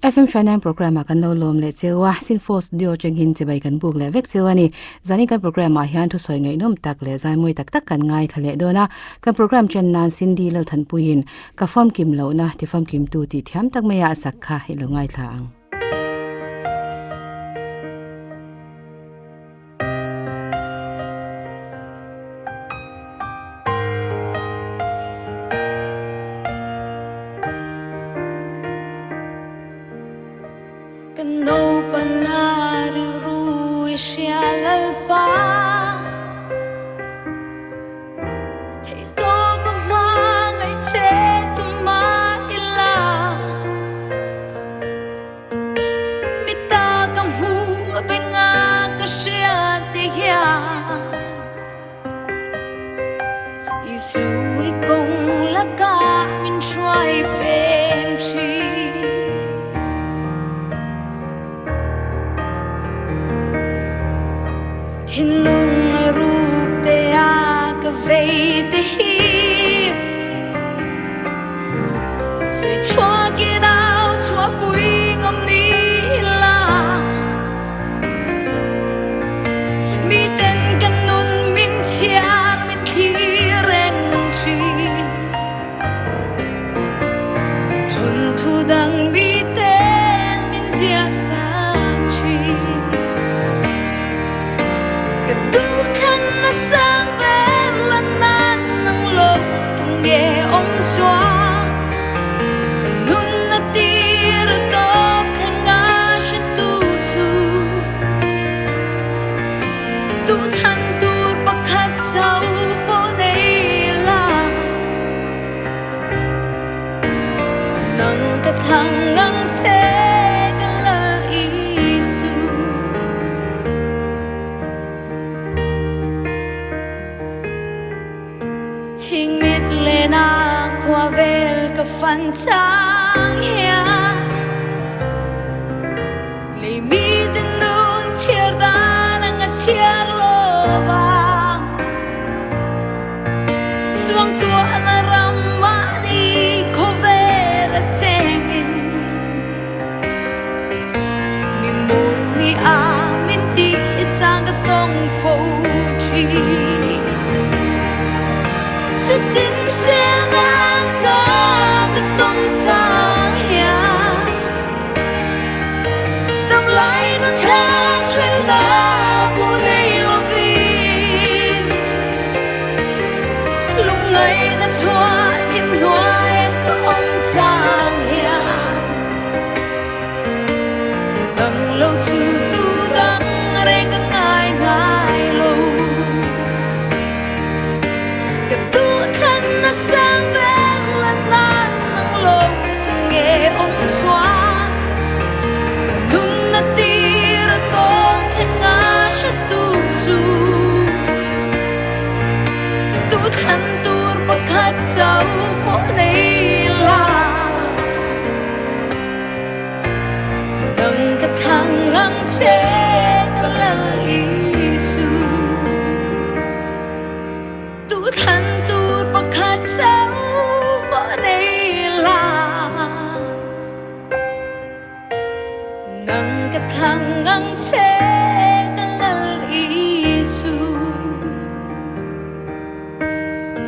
FM Hruainain programme ah kan lo lawm leh cheu a, Sinfo Studio atangin chibai kan buk leh vek cheu a ni. Zanin kan programme ah hian thusawi ngaihnawm tak leh zaimawi tak tak kan ngaithla leh dawn a, kan programme chen nan Cindy Lalthanpuiin ka famkim lohna ti famkimtu tih thiam tak maia a sak kha i lo ngaithla ang. Ka naupan a rilru i hria Lalpa. Theihtawp a hma ngaih che tuma ila. Mi ta ka hmu a benga ka hria ti hian Isu i kawng lakah min hruai peng thin. Thinlung a ruk te a ka vei te hi Sawi chhuakin au chhuahpui ngam ni la Miten kan nun min chhiar min thlir reng thin Thawnthu dang miten min ziah sak thin Ka duhthlan a sang ber la nan nang lo tum nge awm chuan Ka nun a tir a tawp thleng a hretu chu Duhthlan tur pakhat chauh pawh nei la Nang ka thlang ang che ka la Isu. Chhingmit lena khua vel ka fan chang hian Lei mi te nun chhiar dan ang a chhiar lo va Suangtuahna ram mahni khawvel a chengin Mi mawl mi a min tih chang ka tawng fo thin. Chutin selna ka ka tawng chang hian Damlai nun thlak hlelna pawh nei lovin Lungngaihna thuah thim hnuai ka awm chang hian Dang lo chu tu dang reng ka ngai ngai lo. Ka duhthlan a sang ber la nan nang lo tu nge awm chuan Ka nun a tir a tawk thleng a hre tu chu Duhthlan tur pakhat chauh pawh nei la. Nang ka thlang ang che ka Lal Isu Duhthlan tur pakhat chauh pawh nei la Nang ka thlang ang che ka Lal Isu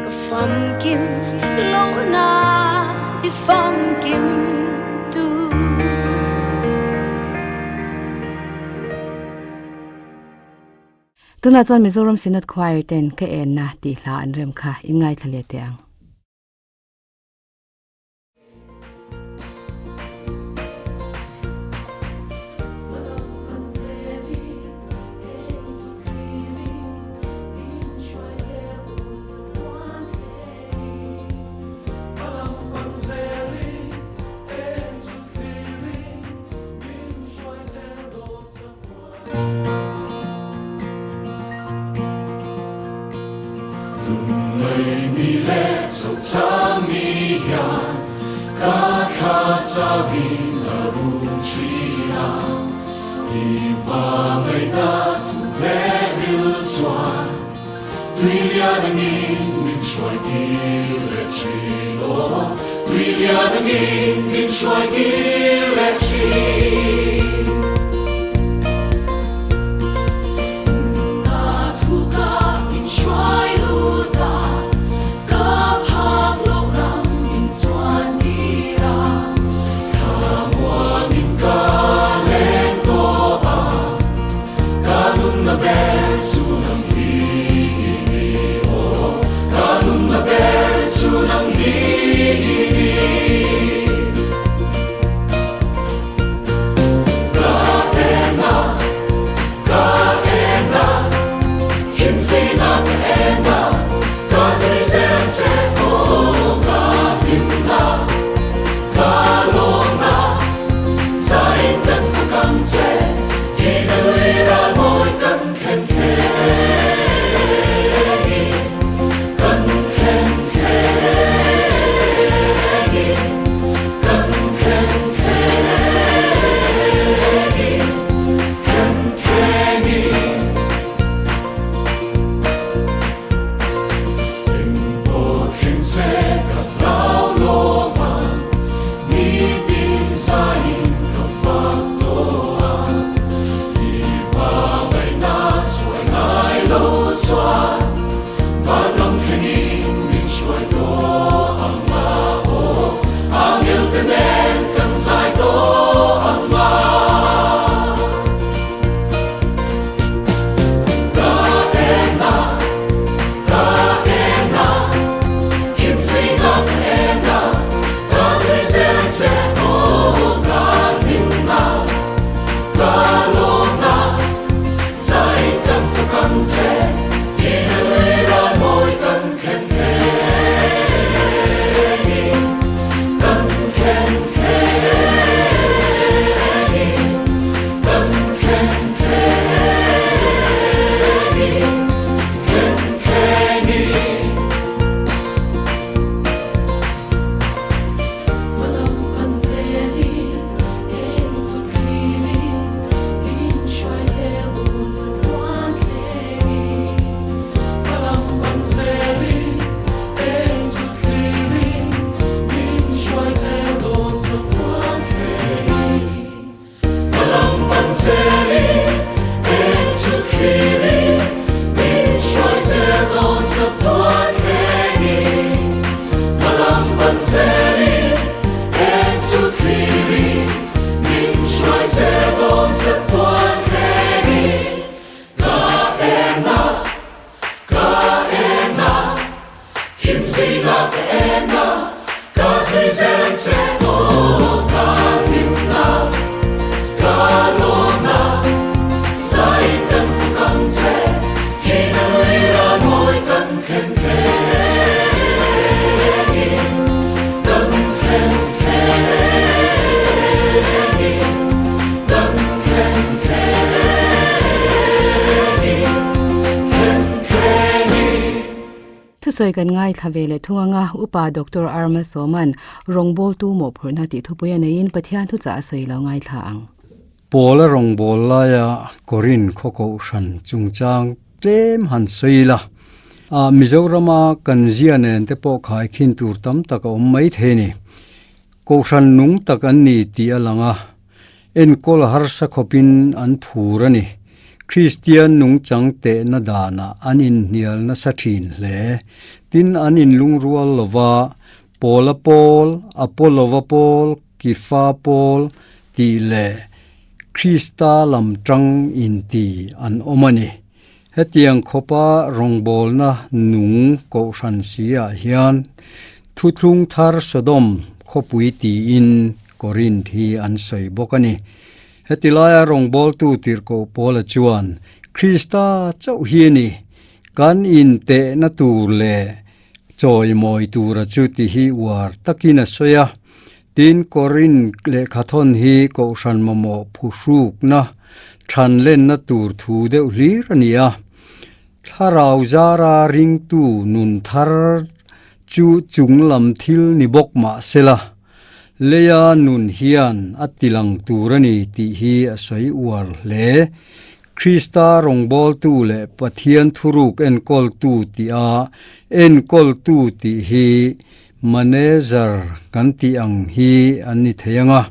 Ka famkim lohna ti famkim tu. Tunah chuan Mizoram Synod Choir ten ka enna tih hla an rem kha in ngaithla leh teh ang. Thusawi kan ngaithla ve leh thung anga Upa Doctor Arma Sawman rawngbawltu mawhphurhna tih thupui a neiin Pathian thuchah a sawi lo ngaithla ang. Paula rawngbâwl laia Korin khaw kohhran chungchâng tlêm han sawi ila, ah Mizorama kan zia nen te pawh khaikhin tur tam tak a awm mai thei a ni. Kohhran nung tak an ni tih a lang a, enkawl harsa khawpin an phur a ni. Kristian nungchang tehna danah an inhnial nasa thin hle. Tin, an inlungrual lo va, Pawla pawl, Apolova pawl, Kifa pawl tih leh Krista lam tang inti an awm a ni. Hetiang khawpa rawngbawlna nung kohhran si ah hian Thuthlung Thar Sodom khawpui tiin Korinth hi an sawi bawk a ni. Heti laia rawngbawltu tirhkoh Paula chuan Krista chauh hi a ni kan intehna tur leh chawimawi tura chu ti hi uar takin a sawi a. Tin, Korinth lehkhathawn hi kohhran mamawh phuhrukna thanlenna tur thu deuh hlir a ni a. Thlarau zara ringtu nun thar chu chunglam thil ni bawk mah sela, leia nun hian a tilang tur a ni tih hi a sawi uar hle. Krista rawngbawltu leh Pathian thuruk enkawltu tia enkawltu tih hi Manager kan tih ang hi an ni thei ang a,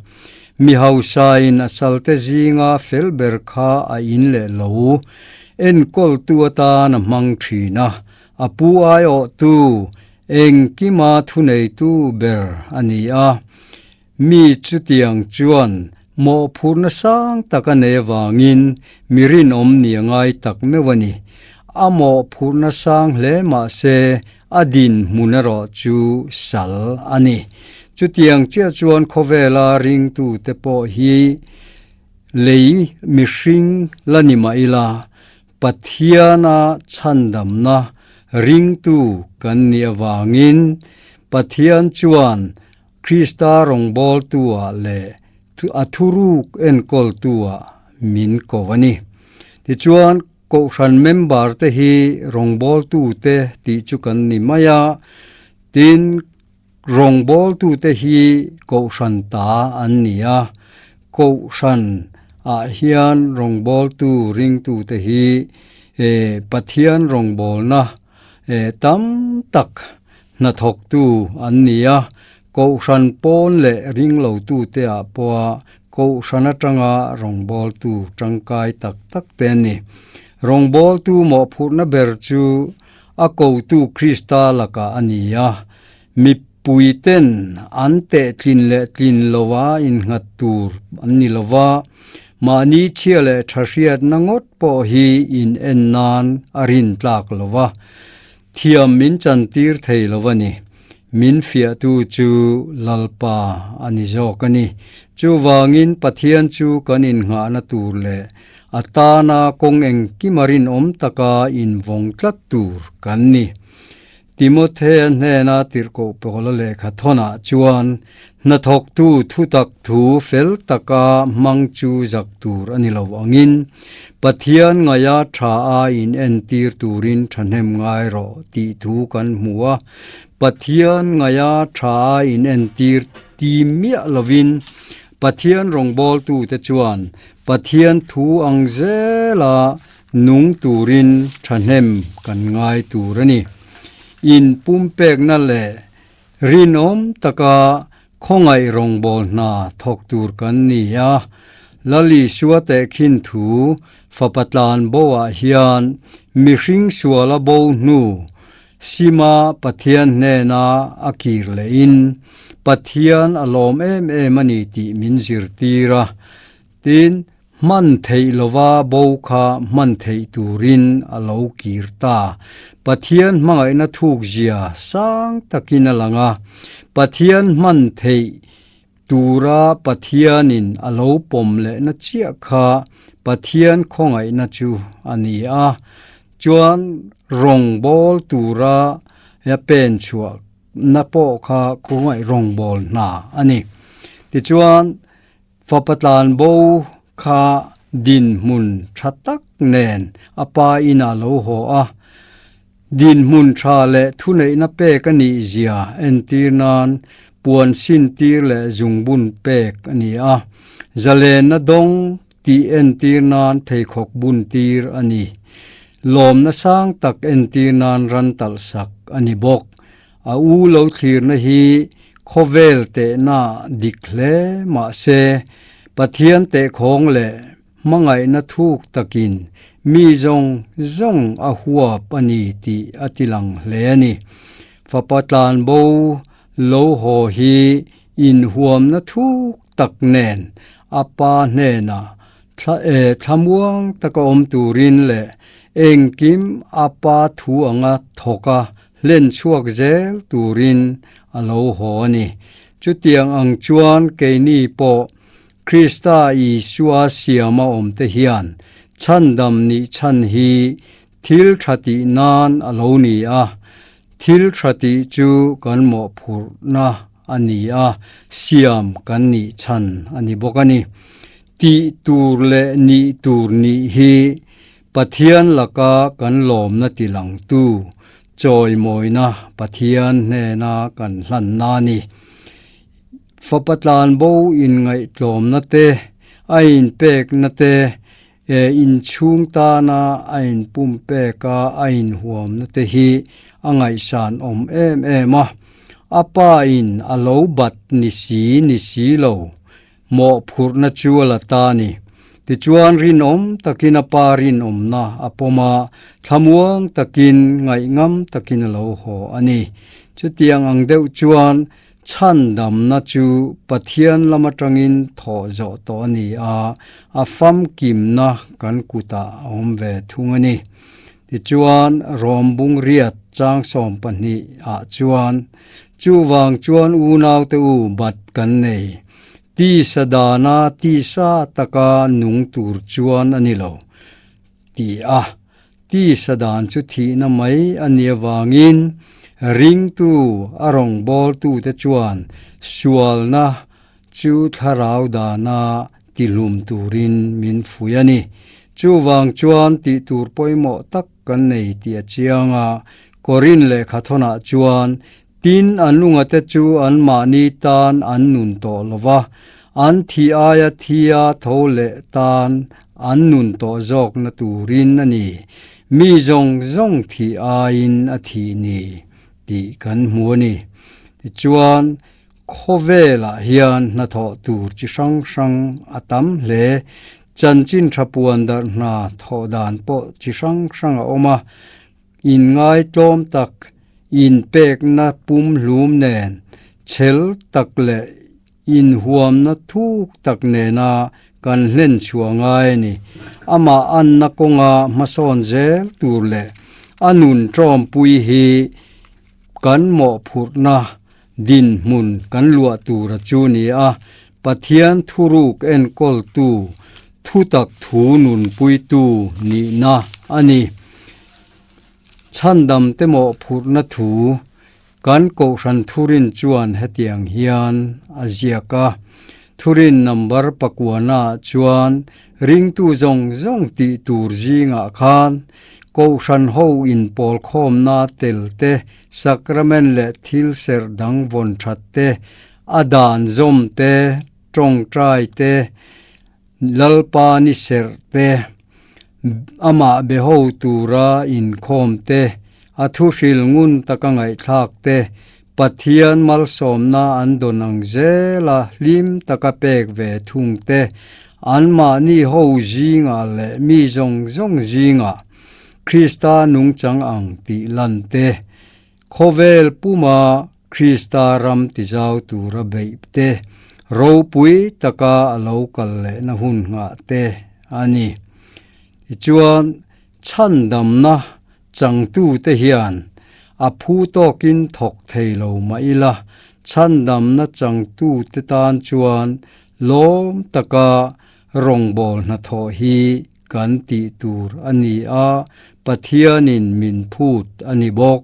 mi hausain a salte zinga fel ber kha a in leh lo, enkawltu atan a hmang thin a, a pu aiawhtu, engkima thuneitu ber a ni a. Mi chutiang chuan mawhphurhna sang tak a nei avangin mi rinawm ni a ngai tak meuh a ni. A mawhphurhna sang hle mah se a dinhmun erawh chu sal a ni. Chutiang chiah chuan khawvela ringtute pawh hi lei mihring la ni mah ila, Pathiana chhandamna ringtu kan nih avangin Pathian chuan Krista rawngbawltu-ah leh a thuruk enkawltu-ah min ko a ni. Tichuan, Kohhran member-te hi rawngbawltute tih chu kan ni mai a, tin, rawngbawltute hi Kohhran ta an ni a. Kohhran-ah hian rawngbawltu ringtute hi Pathian rawngbawlna tam tak hnathawktu an ni a, Kohhran pawn leh ringlotute ah pawha Kohhran atanga rawngbawltu tangkai tak tak te an ni. Rawngbawltu mawhphurhna ber chu a kotu Krista lakah a ni a, mipuiten an tehtlin leh tlin loha innghat tur an ni lova, mahni chhia leh tha hriatna ngawt pawh hi in en nan a rintlak lova, Thiam min chantir thei lo a ni. Min fiahtu chu Lalpa a ni zawk a ni. Chuvangin Pathian chu kan innghahna tur leh a tana kawng engkima rinawm taka invawng tlat tur kan ni. Timothea hnena tirhkoh Paula lehkha thawnah chuan hnathawktu thutak thu fel taka hmang chu zak tur a ni lo angin Pathian ngaia tha a in entir turin thahnem ngai rawh tih thu kan hmu a, Pathian ngaia tha a in entir ti miah lovin Pathian rawngbawltute chuan Pathian thu ang zela nung turin thahnem kan ngai tur a ni. In pumpekna leh Rinawm taka khawngaih rawngbâwl hna thawk tur kan ni a, Lal Isua tehkhin thu fapa tlan boah hian mihring suala bo hnu sima Pathian hnena a kir lehin Pathian a lawm em em a ni tih min zirtir a, tin, Hman theih lova bo kha hman theih turin a lo kir ta. Pathian hmangaihna thukzia sang takin a lang a. Pathian hman theih tura Pathianin a lo pawm lehna chiah kha Pathian khawngaihna chu a ni a. Chuan rawngbâwl tura a pen chhuahna pawh kha khawngaih rawngbâwl hna a ni. Tichuan. Fapa tlanbo kha dinhmun tha tak nen a pa inah lo haw a. Dinhmun tha leh thuneihna pek a nih zia entir nan puan sin tir leh zungbun pek a ni a, zalenna dawng tih entir nan pheikhawk bun tir a ni. Lawmna sang tak entir nan ran talh sak a ni bawk. A u lo thlirna hi khawvel tehna dik hle mah se, Pathian tehkhawng leh hmangaihna thuk takin mi zawng zawng a huap a ni tih a ti lang hle a ni. Fapa tlanbo lo haw hi inhuamna thuk tak nen a pa hnenah thla e thlamuang taka awm turin leh engkim a pa thu anga thawka hlen chhuak zel turin a lo haw a ni. Chutiang ang chuan keini pawh Krista Isua siama awmte hian chhandam nih chhan hi thil tha tih nan a lo ni a, thil tha tih chu kan mawhphurhna a ni a, siam kan nih chhan a ni bawk a ni. Tih tur leh nih tur nih hi Pathian laka kan lawmna tilangtu chawimawina Pathian hnena kan hlanna a ni. Fapa tlanbo inngaihtlawmna te, a inpekna te, e inchhung tana a inpumpek a, a inhuamna te hi a ngaihsan awm em em a. A pa in a lo bat ni si ni si lo mawhphurhna chu a la ta a ni. Tichuan rinawm takin a pa rinawmna a pawm a, thlamuang takin ngaihngam takin a lo haw a ni. Chutiang ang deuh chuan Chhandamna chu Pathian lam atangin thawh zawh tawh a ni a, a famkimna kan kutah a awm ve thung a ni. Tichuan, Rom bung riat chang 12 ah chuan, Chuvang chuan unaute u bat kan nei, tisa dana tisa taka nung tur chuan a ni lo, ti a. Tisa dan chu thihna mai a nih avangin ringtu a rawngbawltute chuan sualna chu thlarau dana tihlum turin min fuih a ni. Chuvang chuan tih tur pawimawh tak kan nei tih a chiang a, Korin lehkhathawnah chuan tin an lungate chu anmahni tan an nun tawh lo va, an thih aia thia tho leh tan an nun tawh zawkna turin a ni. Mi zawng zawng thih aiin a thih ni tih kan hmu a ni. Tichuan, khawvelah hian hnathawh tur chi hrang hrang a tam hle. Chanchin tha puan darh hna thawh dan pawh chi hrang hrang a awm a. Inngaitlawm tak, inpekna pumhlum nen, chhel tak leh inhuamna thuk tak nena kan hlen chhuah ngai a ni. Amah anna kawnga hmasawn zel tur leh a nun tawmpui hi kan mawhphurhna dinhmun kan luah tura chu ni a, Pathian thuruk enkawltu, thutak thu nunpuitu nihna a ni. Chhandam te mawhphurhna thu kan Kohhran Thurin chuan hetiang hian a ziak a, Thurin number pakuana chuan ringtu zawng zawng tih tur zingah khan Kohhran ho inpawlkhawmna tel te, Sacrament leh thil serh dang vawn that te, a dan zawm te, tawngtai te, Lalpa ni serh te, amah be ho tura inkhawm te, a thu hril ngun taka ngaihthlak te, Pathian malsawmna an dawn ang zela hlim taka pek ve thung te, anmahni ho zingah leh mi zawng zawng zingah Krista nungchang ang tih lan te, khawvel puma Krista ram tizau tura beih te, ropui taka a lo kal lehna hun nghah te a ni. Tichuan, chhandamna changtute hian a phu tawkin thawk thei lo mah ila, chhandamna changtute tan chuan lawm taka rawngbâwl hnathawh hi kan tih tur a ni a, Pathianin min phut a ni bawk.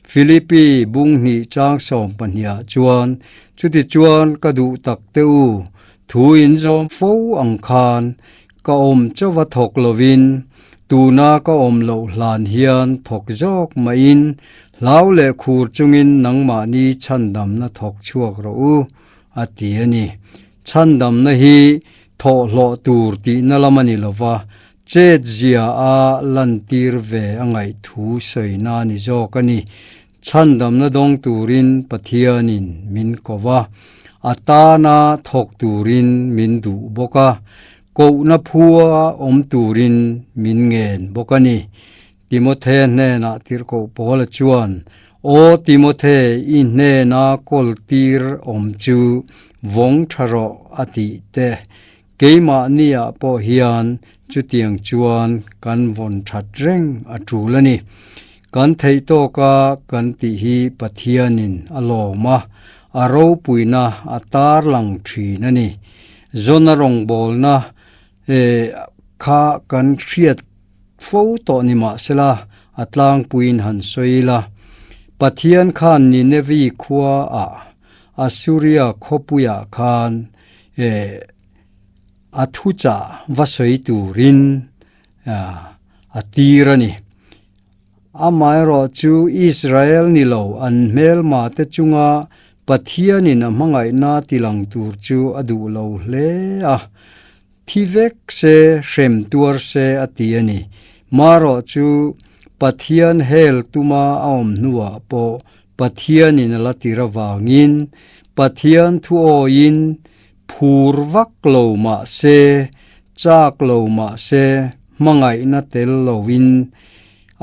Philippi bung hnih chang 12ah chuan, Chutichuan ka duh tak te u, thu in zawm fo ang khan ka awm chauva thawk lovin, Tuna ka awm loh hlan hian thawk zawk mahin hlau leh khur chungin nangmahni chhandamna thawk chhuak rawh u, a ti a ni. Chhandamna hi thawhhlawh tur tihna lam a ni lo va, chet zia a lantir ve a ngaih thu sawina a ni zawk a ni. Chhandamna dawng turin Pathianin min ko va, a tana thawk turin min duh bawk a, kohna phua awm turin min ngen bawk a ni. Timothe hnenah tirhkoh Paula chuan, Aw Timothe, i hnena kawltir awm chu vawng tha rawh a tih te. Keimahniah pawh hian chutiang chuan kan vawn that reng a tul a ni. Kan theih tawka kan tih hi Pathianin a lawm a, a ropuina a tarlang thin a ni. Zona rawngbawlna kha kan hriat fo tawh ni mahsela a tlangpuiin han sawi ila, Pathian khan Ninevi khuaah Assuria khawpuiah khan a thuchah va sawi turin a tir a ni. Amaherawh chu Israel ni lo an hmelma te chunga Pathianin a hmangaihna tilang tur chu a duh lo hle a, thi vek se, hrem tuar se a ti a ni. Marawh chu Pathian hel tuma a awm hnuah pawh Pathianin a la tir avangin Pathian thuawiin phur vak lo mah se, chak lo mah se, hmangaihna tel loin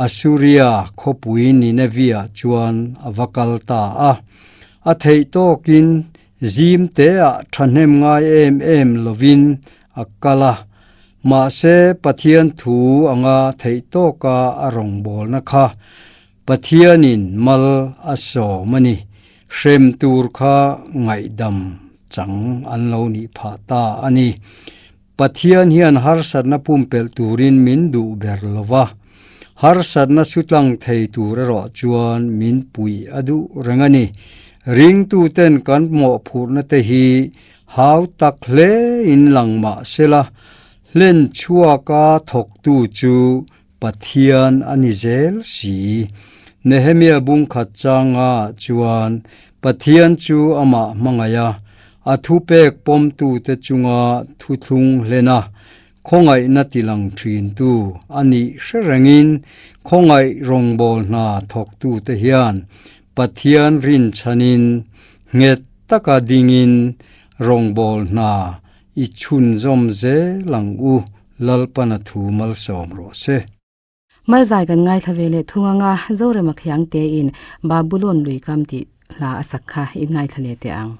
Assuria khawpui Nineveh-ah chuan a va kal ta a. A theih tawkin zim teah thahnem ngai em em lovin a kal a. Mahse, Pathian thu anga theih tawka a rawngbawlna kha Pathianin mal a sawm a ni. Hrem tur kha ngaihdam chang an lo nih phah ta a ni. Pathian hian harsatna pumpelh turin min duh ber lo va, harsatna sutlang thei tur erawh chuan min puih a duh reng a ni. Ringtuten kan mawhphurhna te hi hau tak hle in lang mah sela, hlen chhuaka thawktu chu Pathian a ni zel si. Nehemia bungkhat changa chuan Pathian chu amah hmangaih a, a thupek pawmtute chunga thuthlung hlen a, khawngaihna tilang thintu a nih hre rengin khawngaih rawngbâwl hna thawktute hian Pathian rinchhanin nghet taka dingin rawngbâwl hna I chhunzawm zel ang u, Lalpana thu malsawm rawh se. Malzai kan ngaithla ve leh thung anga Zorema Khiang tein Babulon lui kam tih hla a sak kha in ngaithla leh teh ang.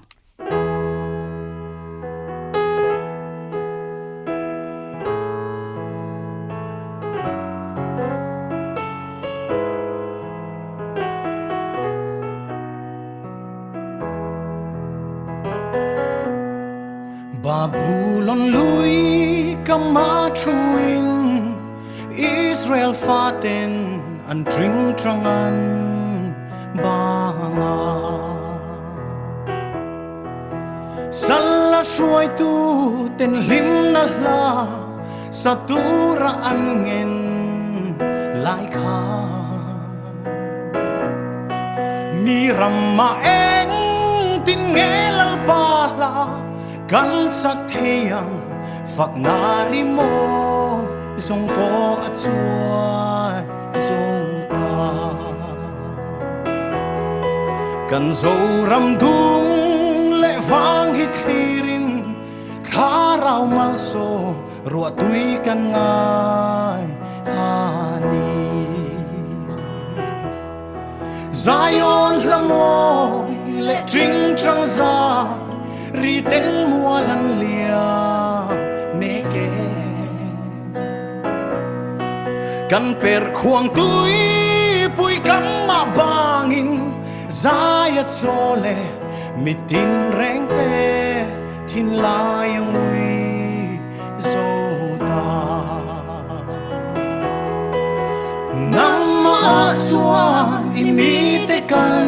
Babulon lui kama thuin Israel faten an tring trangan banga Salla hruai tu ten hlim na hla satura an ngen lai kha Mi ram ah eng tin nge Lalpa hla kan sak thei ang fak na ri maw zawng pawh a chuai zo ta. Kan Zoram dung leh vang hi thlirin thlarau malsawm ruah tui kan ngai a ni. Zion hla mawi leh ṭing ṭang za ri ten mual an liam mek e. Kan per khuang tui pui kam mah bangin zai a chawl e mitin reng te thinlai a ngui zo ta. Nangmah chuan i mite kan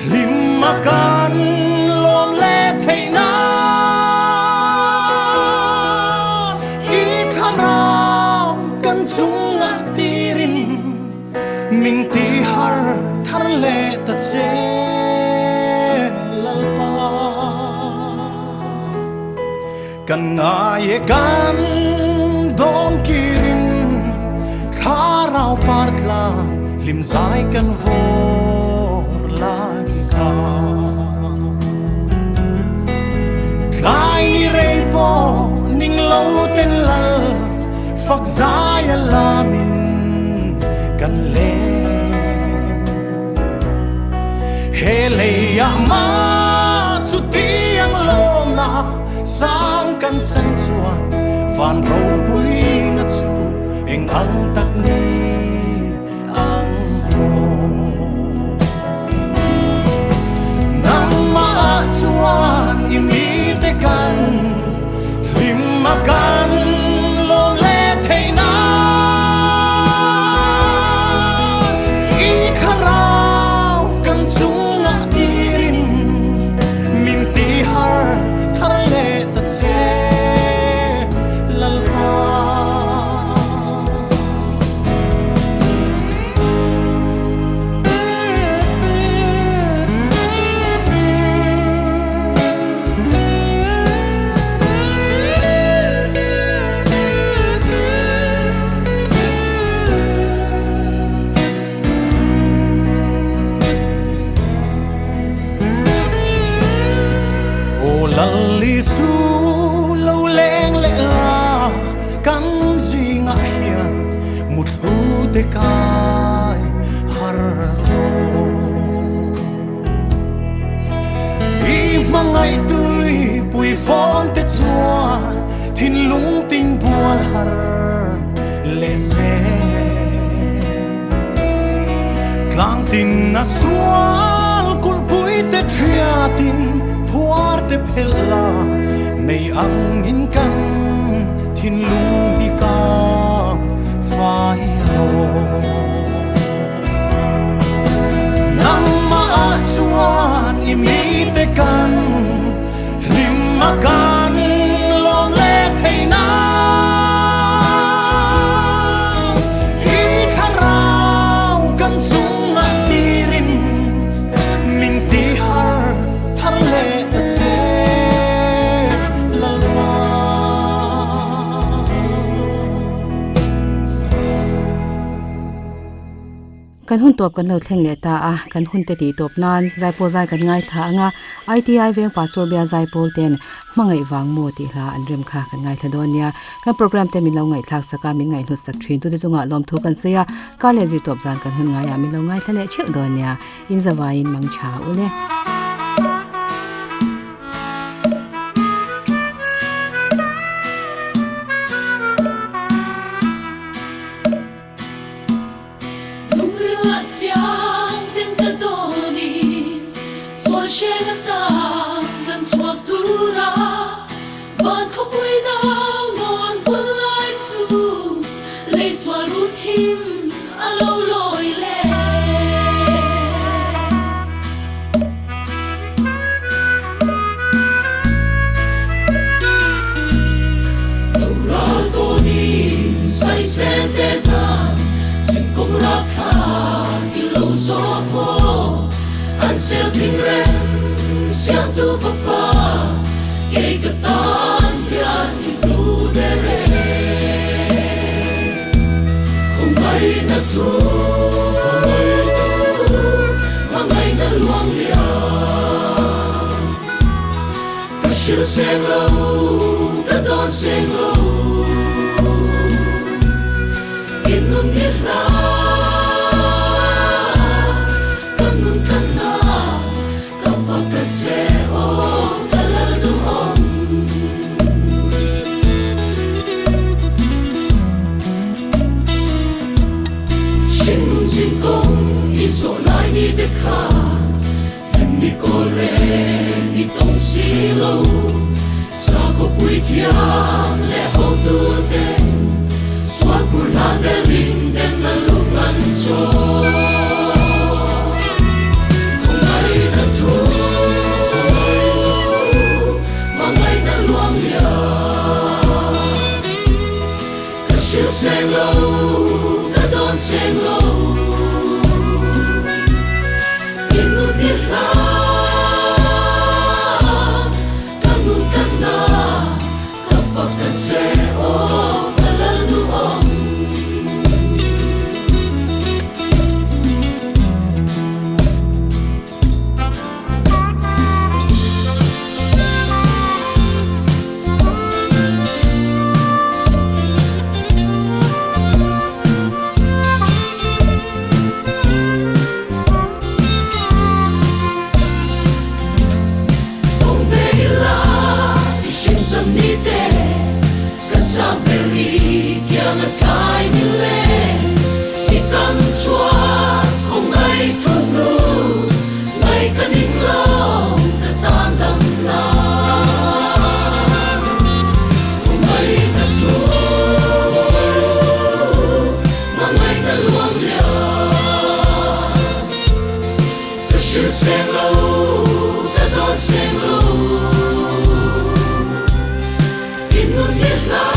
hlim a kan lawm leh theih nan i thlarau kan chung. Min ti har thar leh ta che Lalpa. Kan ngai e kan dawn kirin thlarau par tlang hlim zai kan vawr lai kha. Tlai ni rei pawh ning lo ten lal fak zai a lamin kan leng. He lei ah ma chu tiang lawmna sang kan chan chuan van ropui na chu eng ang tak ni ang maw. Nangmah chuan i mite kan hlim a kan lawm leh theih nan i thlarau kan chungah tirin min ti har thar leh ta che Lalpa. Aw Lal Isu lo leng leh la kan zingah hian muthlu te kai har rawh. I hmangaih tui pui fawn te chuan thinlung ting bual har leh se. Tlang tin a sual kulhpui te thiatin phuar te phelh la mei ang in kan thinlung hi kang fai rawh. Nangmah chuan i mite kan hlim a kan lawm leh theih nan i thlarau kan chungah tirin min ti har thar leh ta che Lalpa. Kan hun tawp kan lo thleng leh ta a, kan hun te tih tawp nan Zaipawl zai kan ngaithla ang a, ITI veng Pastor Bia Zaipawl ten hmangaih vang maw tih hla an rem kha kan ngaithla dawn nia. Kan program te min lo ngaihthlak sak a, min ngaihhnut sak thin tute chungah lawmthu kan sawi a, kar leh zir tawp zan kan hun ngaiah min lo ngaithla leh theuh dawn nia. In zavaiin mang tha ule. Lungril chiang ten ka dawni sual hreng atan kan chhuak tur a, van khawpui nau nawn vul lai chu lei sual run thim a lo lawi le. Lo ral tawni sai sen te tan sin kawng rap thlak i lo zawh maw an sel thing rem siamtu fapa kei ka tan hian i hlu ber e. Khawngaihna thu hmangaihna luang lian ka hrilh seng lo ka dawn seng lo in nun hi hla ka nun tlanna ka fak ka che aw ka lal duhawm. Hringnun zin kawng i zawh lai ni te kha hlim ni kawl reng i tawng si lo. Sakhaw puithiam leh hotu ten sual phur hlan belin den na lung an chaw. Khawngaihna thu hmangaihna luang lian ka hrilh seng lo ka dawn seng lo. Fakat che aw ka lal duhawm. Awm ve ila i hrim cham ni te, kan chak ber i kiang a tlai ni le. I kam chhuak khawngaih thu hnu, ngai ka ning lo ka tan dam la. Khawngaih ka thu, hmangaih na luang lian. Ka hrilh seng lo, ka dawn seng lo, i nun i hla.